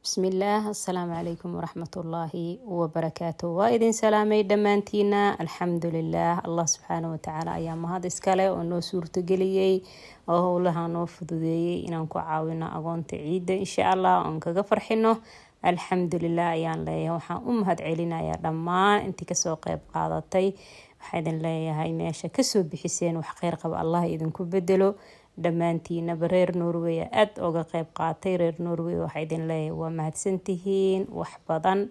Bismillaah, assalaamu calaykum waraxmatullaahi wabarakaatu. Waa idin salaamay dhammaantiina. Alxamdulilaah, Allah subxaana watacaala ayaa mahad iskale oo noo suurtageliyey oo howlaha noo fududeeyey inaan ku caawino agoonta ciidda, insha Allah oon kaga farxino. Alxamdulilah ayaan leeyahay. Waxaan u mahad celinayaa dhammaan intii kasoo qeyb qaadatay. Waxaa idin leeyahay, meesha kasoo bixiseen wax kheyr qaba Allah idinku bedelo dhammaantiinaba. Reer Norway aada oga qeyb qaatay, reer Norway waxaa idin leeyahay waa mahadsantihiin wax badan.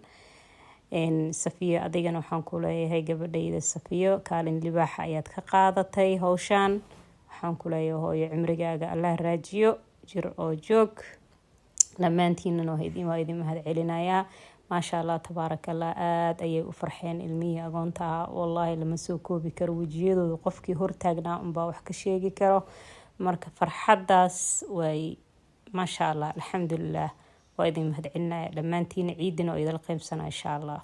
Safiyo, adigana waxaan ku leeyahay, gabadhayda Safiyo, kaalin libaaxa ayaad ka qaadatay howshaan. Waxaan ku leeyahay, hooyo, cimrigaaga Allah raajiyo, jir oo joog. Dhammaantiinana waa idin mahad celinayaa. Maasha Allah, tabaaraka Allah, aada ayay u farxeen ilmihii agoonta ah. Wallaahi lama soo koobi karo wejiyadooda, qofkii hortaagnaa unbaa wax ka sheegi karo. Marka farxaddaas way, maasha Allah, alxamdulilah. Waa idin mahad celinaya dhammaantiina, ciidina oo idala qeybsana, insha Allah.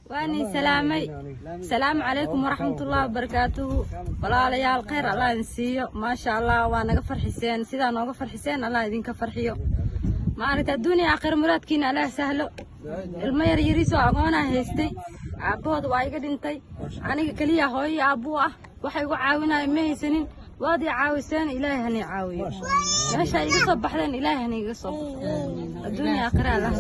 Waani salaamay. Asalaamu calaykum waraxmatullaahi wabarakaatuhu. Walaalayaal, kheyr Allah idin siiyo. Maasha Allah, waa naga farxiseen. Sidaa nooga farxiseen Allah idinka farxiyo. Maaragta, adduunya aakhira muraadkiina Allah sahlo. Ilmo yar yariisoo agoonaa haystay, aabbahooda waa iga dhintay. Aniga keliya hooyo aabbuu ah, waxa igu caawinaya ma haysanin. Waad ii caawiseen, Ilaahay hana i caawiyo. Meesha iga soo baxdeen, Ilaahay hana iga soo baxo. Adduunya aakhira Allah.